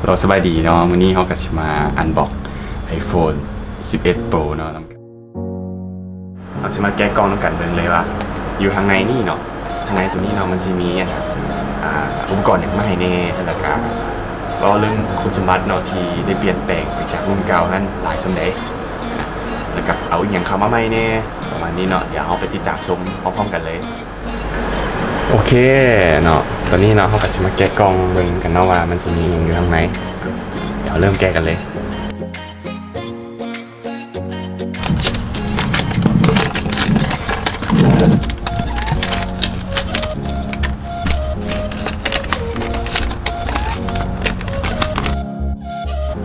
ກໍສະບາຍດີເນາະ, ມື້ນີ້ເຮົາກໍຊິມາອັນບັອກ iPhone ສິບເອັດ Pro ເນາະ, ເຮົາຊິມາແກະກ່ອງນຳກັນເບິ່ງເລີຍວ່າ ຢູ່ທາງໃນນີ້ເນາະ, ທາງໃນໂຕນີ້ເນາະ ມັນຊິມີ ອ່າ ອຸປະກອນຫຍັງມາໃຫ້ແດ່, ແລ້ວກໍເວົ້າເລື່ອງຄຸນສົມບັດເນາະ ທີ່ໄດ້ປ່ຽນແປງໄປຈາກລຸ້ນເກົ່ານັ້ນຫຼາຍສ່ຳໃດ, ແລ້ວກໍເອົາອີ່ຫຍັງເຂົ້າມາໃໝ່ແດ່ ປະມານນີ້ເນາະ. ດຽວເຮົາໄປຕິດຕາມຊົມພ້ອມໆກັນເລີຍ. ໂອເຄເນາະ, ຕອນນີ້ເນາະ ເຮົາກໍຊິມາແກະກ່ອງເບິ່ງກັນເນາະ ວ່າມັນຊິມີອີ່ຫຍັງຢູ່ຂ້າງໃນ. ດຽວເລີ່ມແກະກັນເລີຍ.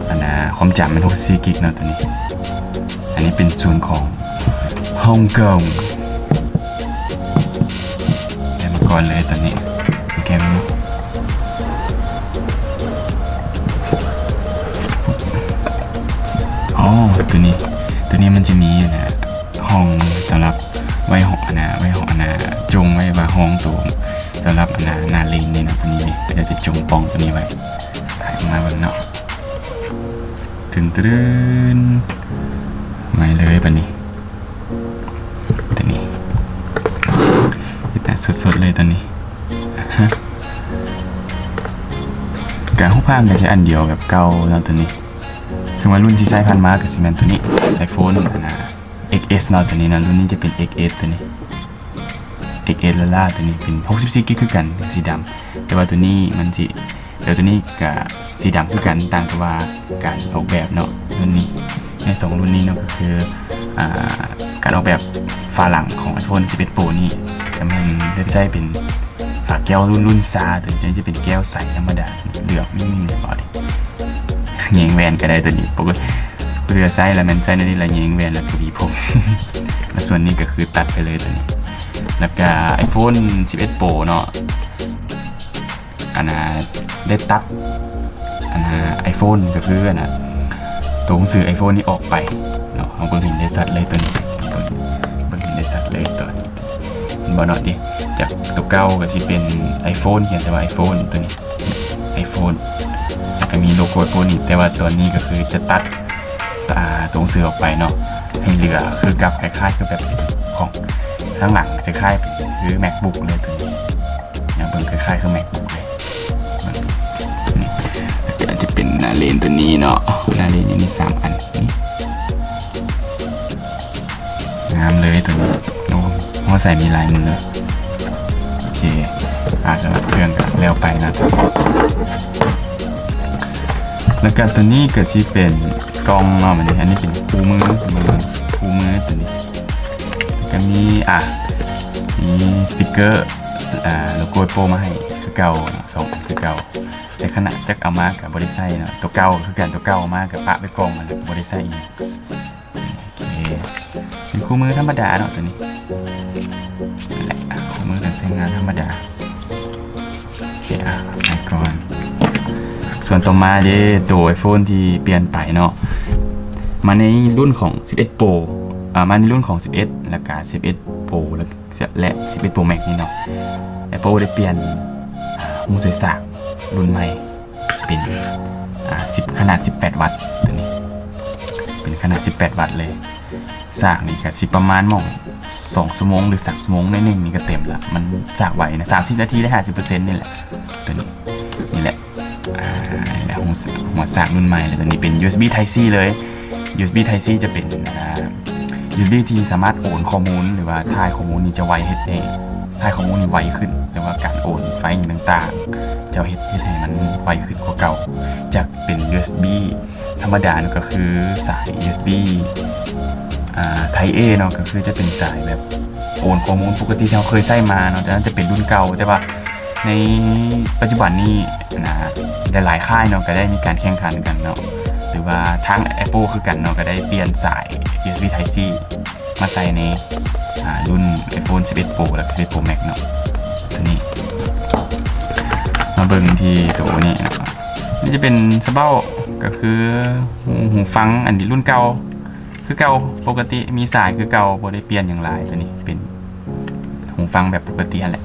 ອັນນ່າ ຄວາມຈຳແມ່ນຫົກສິບສີ່ກິກເນາະ ໂຕນີ້. ອັນນີ້ເປັນສູນຂອງຮົງກົງ. ໄດ້ມາກ່ອນເລີຍຕອນນີ້ ແກະເບິ່ງເນາະ. ອໍ ໂຕນີ້ ໂຕນີ້ມັນຈະມີອັນນ່າ ຮ່ອງສຳລັບໄວ້ ອັນນ່າ ໄວ້ ອັນນ່າ ຈົ່ງໄວ້ວ່າຮ່ອງໂຕສຳລັບ ອັນນ່າ ໜ້າເລນນີ້ນະ. ໂຕນີ້ນີ້ ເຂົາເຈົ້າຈະຈົ່ງປ່ອງໂຕນີ້ໄວ້. ໄຂອອກມາເບິ່ງເນາະ. ຕຶນໆ ມາເລີຍບາດນີ້ ໂຕນີ້ ເຮັດແບບສົດໆເລີຍໂຕນີ້. ອາຮະ ກະຮູບພາບກະຊິອັນດຽວແບບເກົ່າເນາະໂຕນີ້. ເຊິ່ງວ່າລຸ້ນທີ່ໃຊ້ຜ່ານມາກະຊິແມ່ນໂຕນີ້ iPhone ອັນນ່າ ເອັກເອັສ ເນາະ ໂຕນີ້ເນາະ. ລຸ້ນນີ້ຈະເປັນ ເອັກເອັສ ໂຕນີ້ ເອັກເອັສ ລ້າໆ ໂຕນີ້ເປັນຫົກສິບສີ່ກິກຄືກັນ ເປັນສີດຳ. ແຕ່ວ່າໂຕນີ້ມັນຊິ ແລ້ວໂຕນີ້ກະສີດຳຄືກັນ ຕ່າງແຕ່ວ່າການອອກແບບເນາະ. ລຸ້ນນີ້ ໃນສອງລຸ້ນນີ້ເນາະ ກໍຄື ອ່າ ການອອກແບບຝາຫຼັງຂອງ iPhone ສິບເອັດ Pro ນີ້ ຈະແມ່ນໄດ້ໃຊ້ເປັນຝາແກ້ວລຸ້ນ ລຸ້ນຊາ ໂຕນີ້ຈະເປັນແກ້ວໃສທຳມະດາ ເຫຼືອມີ ມີບໍ່ເດ ແຍງແວ່ນກໍໄດ້ໂຕນີ້. ປົກກະຕິເວລາໃຊ້ລະແມ່ນໃຊ້ແນວນີ້ລະແຍງແວ່ນລະກໍມີຜົມ ລະສ່ວນນີ້ກໍຄືຕັດໄປເລີຍໂຕນີ້. ລະກະ iPhone ສິບເອັດ Pro ເນາະ ອັນນ່າ ໄດ້ຕັດ ອັນນ່າ iPhone ກໍຄື ອັນນ່າ ໂຕໜັງສື iPhone ນີ້ອອກໄປເນາະ. ເຮົາເບິ່ງເຫັນໄດ້ຊັດເລີຍໂຕນີ້ ເບິ່ງ ເບິ່ງເຫັນໄດ້ຊັດເລີຍໂຕນີ້ ເຫັນບໍ່ເນາະ. ຈາກໂຕເກົ່າກໍຊິເປັນ iPhone ຂຽນແຕ່ວ່າ iPhone ໂຕນີ້ iPhone ແລ້ວກໍມີໂລໂກ້ iPhone ນີ້ ແຕ່ວ່າຕອນນີ້ກໍຄືຈະຕັດ ອ່າ ໂຕໜັງສືອອກໄປເນາະ ໃຫ້ເຫຼືອຄືກັບ ຄ້າຍໆຄືແບບຂອງທາງຫຼັງ ຄ້າຍໆຄື MacBook ເລີຍໂຕນີ້. ເບິ່ງຄ້າຍໆຄື MacBook ເລີຍ ເບິ່ງນີ້ ອາດຈະເປັນໜ້າເລນໂຕນີ້ເນາະ. ໜ້າເລນນີ້ມີສາມອັນນີ້ ງາມເລີຍໂຕນີ້. ໂອ້ ຫົວໃສ່ມີລາຍມື. ໂອເຄ ອ່າ ສຳລັບເຄື່ອງກໍແລ້ວໄປນະ. ແລ້ວກໍໂຕນີ້ກໍຊິເປັນກ່ອງເນາະ ອັນນີ້ ອັນນີ້ເປັນຄູ່ມື ຄູ່ມືໂຕນີ້. ກໍມີ ອ່າ ມີສະຕິກເກີ ອ່າ ໂລໂກ້ໂປມາໃຫ້ຄືເກົ່າເນາະ ສອງອັນຄືເກົ່າ. ແຕ່ຂະໜາດຈັກເອົາມາກໍບໍ່ໄດ້ໃຊ້ເນາະ ໂຕເກົ່າຄືກັນ ໂຕເກົ່າເອົາມາກໍປະໄວ້ກ່ອງຫັ້ນແຫຼະ ບໍ່ໄດ້ໃຊ້ອີກ. ໂອເຄ ເປັນຄູ່ມືທຳມະດາເນາະໂຕນີ້ ແລະ ຄູ່ມືການໃຊ້ງານທຳມະດາ. ໂອເຄ ອ່ະ ໄປກ່ອນ. ສ່ວນຕໍ່ມາເດ້ ໂຕ iPhone ທີ່ປ່ຽນໄປເນາະ ມາໃນລຸ້ນຂອງສິບເອັດ Pro ອ່າ ມາໃນລຸ້ນຂອງສິບເອັດ ແລ້ວກະສິບເອັດ Pro ແລ້ວ ແລະ ສິບເອັດ Pro Max ນີ້ເນາະ Apple ໄດ້ປ່ຽນ ອ່າ ຮູໃສ່ສາກລຸ້ນໃໝ່ ເປັນ ອ່າ ສິບ ຂະໜາດສິບແປດວັດ ໂຕນີ້ ເປັນຂະໜາດສິບແປດວັດເລີຍ. ສາກນີ້ກະຊິປະມານໝ່ອງສອງຊົ່ວໂມງ ຫຼື ສາມຊົ່ວໂມງໜ້ອຍໜຶ່ງນີ້ກະເຕັມລະ ມັນສາກໄວນະ ສາມສິບນາທີໄດ້ຫ້າສິບເປີເຊັນນີ້ແຫຼະ ໂຕນີ້ ນີ້ແຫຼະ ອ່າ ແລະ ຫົວສາກລຸ້ນໃໝ່ ແລະ ໂຕນີ້ເປັນ ຢູເອັສບີ Type C ເລີຍ. ຢູເອັສບີ Type C ຈະເປັນ ອ່າ ຢູເອັສບີ ທີ່ສາມາດໂອນຂໍ້ມູນ ຫຼືວ່າຖ່າຍຂໍ້ມູນນີ້ຈະໄວ ເຮັດໃຫ້ຖ່າຍຂໍ້ມູນນີ້ໄວຂຶ້ນ ຫຼືວ່າການໂອນໄຟລ໌ຕ່າງໆ ຈະເຮັດ ເຮັດໃຫ້ມັນໄວຂຶ້ນກວ່າເກົ່າ ຈາກເປັນ ຢູເອັສບີ ທຳມະດາເນາະ ກໍຄືສາຍ ຢູເອັສບີ ອ່າ Type A ເນາະ ກໍຄືຈະເປັນສາຍແບບໂອນຂໍ້ມູນປົກກະຕິທີ່ເຮົາເຄີຍໃຊ້ມາເນາະ ແຕ່ນັ້ນຈະເປັນລຸ້ນເກົ່າ ແຕ່ວ່າ ໃນປັດຈຸບັນນີ້ນະ ຫຼາຍໆຄ້າຍເນາະ ກໍໄດ້ມີການແຂ່ງຂັນກັນເນາະ ຫຼືວ່າທາງ Apple ຄືກັນເນາະ ກໍໄດ້ປ່ຽນສາຍ ຢູເອັສບີ Type C ມາໃສ່ໃນ ອ່າ ລຸ້ນ iPhone ສິບເອັດ Pro ແລະ ສິບເອັດ Pro Max ເນາະ. ໂຕນີ້ ມາເບິ່ງທີ່ໂຕນີ້ເນາະ ນີ້ຈະເປັນສະເບົ້າ ກໍຄືຫູ ຫູຟັງ ອັນນີ້ລຸ້ນເກົ່າ ຄືເກົ່າປົກກະຕິ ມີສາຍຄືເກົ່າ ບໍ່ໄດ້ປ່ຽນຫຍັງຫຼາຍ. ໂຕນີ້ເປັນຫູຟັງແບບປົກກະຕິຫັ້ນແຫຼະ.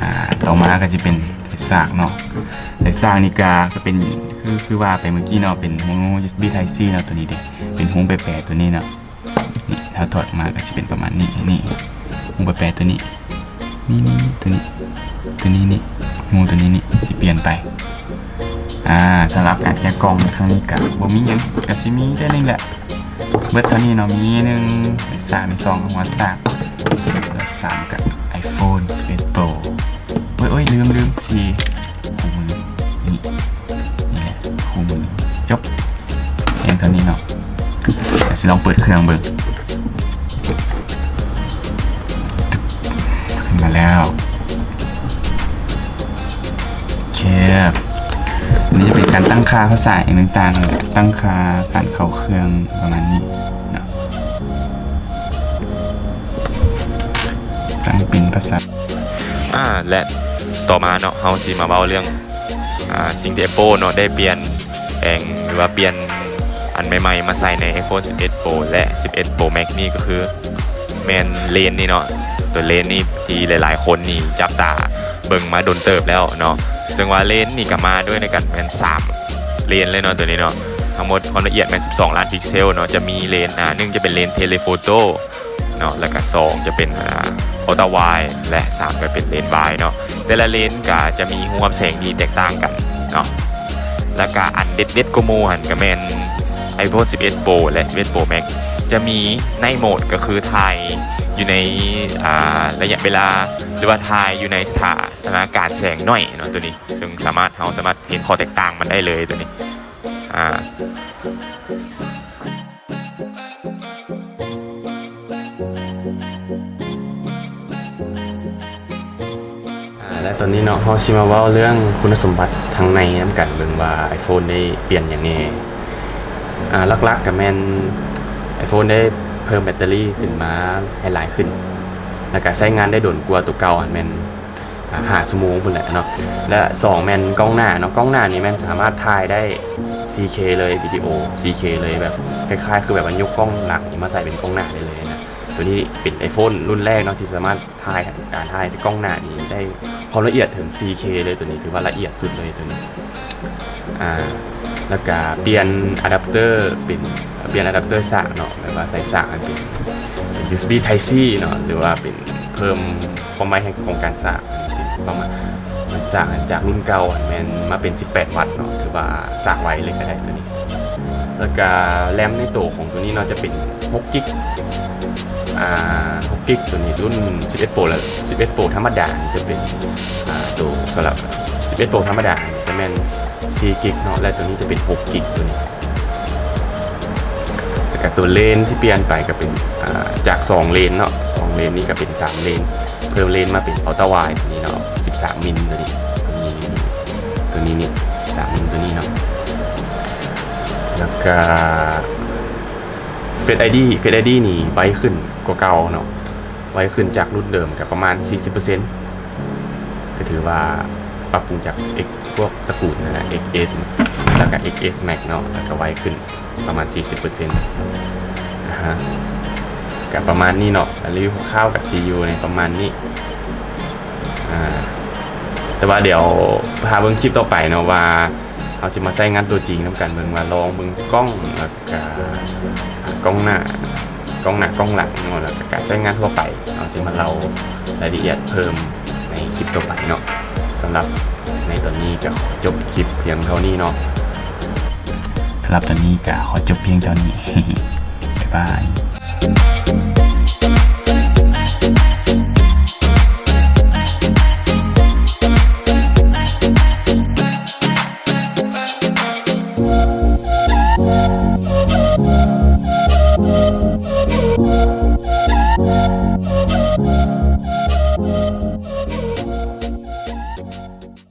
ອ່າ ຕໍ່ມາກໍຊິເປັນ ສາກເນາະ ແລະສາກນີ້ກະ ກະເປັນ ຄື ຄືວ່າໄປເມື່ອກີ້ເນາະ ເປັນຮູ ຢູເອັສບີ ໄທບ໌ຊີ ເນາະ ໂຕນີ້ເດ້ ເປັນຮູແປໆ ໂຕນີ້ເນາະ. ນີ້ ຖ້າຖອດອອກມາກະຊິເປັນປະມານນີ້ ນີ້ ຮູແປໆ ໂຕນີ້ ນີ້ ນີ້ ໂຕນີ້ ໂຕນີ້ນີ້ ຮູໂຕນີ້ນີ້ ຊິປ່ຽນໄປ. ອາ ສຳລັບການແກະກ່ອງໃນຄັ້ງນີ້ກະບໍ່ມີຫຍັງ ກະຊິມີແຕ່ນີ້ແຫຼະ ເບິດເທົ່ານີ້ເນາະ ມີໜຶ່ງ ສາກ ສອງ ຫົວສາກ ແລະສາມກະໄອໂຟນສິບເອັດໂປຣ. ໂອ້ຍ ໂອ້ຍ ລືມ ລືມ ສີ່ ຄູ່ມື ນີ້ ນີ້ແຫຼະ ຄູ່ມື ຈົບ ພຽງເທົ່ານີ້ເນາະ. ດຽວຊິລອງເປີດເຄື່ອງເບິ່ງ ມາແລ້ວ ໂອເຄ ອັນນີ້ຈະເປັນການຕັ້ງຄ່າພາສາຫຍັງຕ່າງໆ ຕັ້ງຄ່າການເຂົ້າເຄື່ອງປະມານນີ້ເນາະ ຕັ້ງເປັນພາສາ ອາ ແລະຕໍ່ມາເນາະ ເຮົາຊິມາເວົ້າເລື່ອງ ອາ ສິ່ງທີ່ Apple ເນາະ ໄດ້ປ່ຽນແປງ ຫຼືວ່າປ່ຽນອັນໃໝ່ໆ ມາໃສ່ໃນ iPhone ສິບເອັດ Pro ແລະ ສິບເອັດ Pro Max ນີ້ ກໍຄືແມ່ນເລນນີ້ເນາະ ຕົວເລນນີ້ທີ່ຫຼາຍໆຄົນນີ້ຈັບຕາເບິ່ງມາດົນເຕີບແລ້ວເນາະ. ເຊິ່ງວ່າເລນນີ້ກະມາດ້ວຍນຳກັນແມ່ນສາມເລນເລີຍເນາະ ຕົວນີ້ເນາະ. ທັງໝົດຄວາມລະອຽດແມ່ນສິບສອງລ້ານພິກເຊວເນາະ ຈະມີເລນ ອາ ໜຶ່ງຈະເປັນເລນ Telephoto ເນາະ ແລ້ວກະສອງຈະເປັນ ອາ Ultra Wide ແລະສາມກະເປັນ Lens Wide ເນາະ. ແຕ່ລະເລນກະຈະມີຮູຄວາມແສງທີ່ແຕກຕ່າງກັນເນາະ ແລ້ວກະອັນເດັດໆກວ່າໝູ່ຫັ້ນກະແມ່ນ iPhone ສິບເອັດ Pro ແລະ ສິບເອັດ Pro Max ຈະມີ Night Mode ກະຄືຖ່າຍຢູ່ໃນ ອາ ໄລຍະເວລາ ຫຼືວ່າຖ່າຍຢູ່ໃນສະຖານະການແສງໜ້ອຍເນາະ ໂຕນີ້ ເຊິ່ງສາມາດ ເຮົາສາມາດເຫັນຂໍ້ແຕກຕ່າງມັນໄດ້ເລີຍໂຕນີ້ ອາ ອາ ແລະຕອນນີ້ເນາະ ເຮົາຊິມາເວົ້າເລື່ອງຄຸນນະສົມບັດທາງໃນນຳກັນເບິ່ງວ່າ iPhone ໄດ້ປ່ຽນຫຍັງແດ່. ອາ ຫຼັກໆກະແມ່ນ iPhone ໄດ້ເພີ່ມແບັດເຕີຣີຂຶ້ນມາໃຫ້ຫຼາຍຂຶ້ນ ແລ້ວກະໃຊ້ງານໄດ້ດົນກວ່າຕົວເກົ່າ ແມ່ນ ອາ ຫ້າຊົ່ວໂມງພຸ້ນແຫຼະເນາະ. ແລະສອງແມ່ນກ້ອງໜ້າເນາະ ກ້ອງໜ້ານີ້ແມ່ນສາມາດຖ່າຍໄດ້ ສີ່ເຄ ເລີຍ ວິດີໂອ ສີ່ເຄ ເລີຍ ແບບຄ້າຍໆຄືແບບວ່າຍົກກ້ອງຫຼັງນີ້ມາໃສ່ເປັນກ້ອງໜ້າໄດ້ເລີຍນະ. ໂຕນີ້ເປັນ iPhone ລຸ້ນແລກເນາະ ທີ່ສາມາດຖ່າຍ ການຖ່າຍກ້ອງໜ້ານີ້ໄດ້ຄວາມລະອຽດເຖິງ ສີ່ເຄ ເລີຍ ໂຕນີ້ຖືວ່າລະອຽດສຸດເລີຍໂຕນີ້. ອາ ແລ້ວກະປ່ຽນອາດັບເຕີເປັນ ປ່ຽນອາດັບເຕີສາກເນາະ ແບບວ່າໃສ່ສາກໃຫ້ເປັນ ຢູເອັສບີ Type-C ເນາະ ຫຼືວ່າເປັນ ເພີ່ມຄວາມໄວໃຫ້ຂອງການສາກ ປະມານ ຈາກ ຈາກລຸ້ນເກົ່າແມ່ນມາເປັນສິບແປດວັດເນາະ ຖືວ່າສາກໄວເລີຍກະໄດ້ໂຕນີ້. ແລ້ວກະ RAM ໃນໂຕຂອງໂຕນີ້ເນາະ ຈະເປັນຫົກກິກ ອາ ຫົກກິກ ໂຕນີ້ລຸ້ນສິບເອັດ Pro ແລະ ສິບເອັດ Pro ທຳມະດາຈະເປັນ ອາ ໂຕສຳລັບສິບເອັດ Pro ທຳມະດາຈະແມ່ນສີ່ກິກເນາະ ແລະໂຕນີ້ຈະເປັນຫົກກິກໂຕນີ້. ແລ້ວກະຕົວເລນທີ່ປ່ຽນໄປກະເປັນ ອາ ຈາກສອງເລນເນາະ ສອງເລນນີ້ກະເປັນສາມເລນ ເພີ່ມເລນມາເປັນ Ultra Wide ໂຕນີ້ເນາະ ສິບສາມມິນໂຕນີ້ ໂຕນີ້ນີ້ ສິບສາມມິນໂຕນີ້ເນາະ. ແລ້ວກະ Face ID Face ID ນີ້ໄວຂຶ້ນກວ່າເກົ່າເນາະ ໄວຂຶ້ນຈາກລຸ້ນເດີມກະປະມານສີ່ສິບເປີເຊັນ ກະຖືວ່າປັບປຸງຈາກ X ພວກຕະກູນຫັ້ນນະ X S ແລ້ວກະ X S Max ເນາະ ແລ້ວກະໄວຂຶ້ນປະມານສີ່ສິບເປີເຊັນ ອາຮະ ກະປະມານນີ້ເນາະ ຣີວິວຄ່າວກະຊິຢູ່ໃນປະມານນີ້ ອາ ແຕ່ວ່າດຽວຖ້າເບິ່ງຄລິບຕໍ່ໄປເນາະ ວ່າເຮົາຊິມາໃຊ້ງານຕົວຈິງນຳກັນເບິ່ງ ວ່າລອງເບິ່ງກ້ອງ ແລ້ວ ກະກ້ອງໜ້າ ກ້ອງໜ້າ ກ້ອງຫຼັງເນາະ ແລ້ວກະການໃຊ້ງານທົ່ວໄປ ເຮົາຈະມາເລົ່າລາຍລະອຽດເພີ່ມໃນຄລິບຕໍ່ໄປເນາະ. ສຳລັບໃນຕອນນີ້ກະຂໍຈົບຄລິບພຽງເທົ່ານີ້ເນາະ ສຳລັບຕອນນີ້ກະຂໍຈົບພຽງເທົ່ານີ້ ບາຍບາຍ.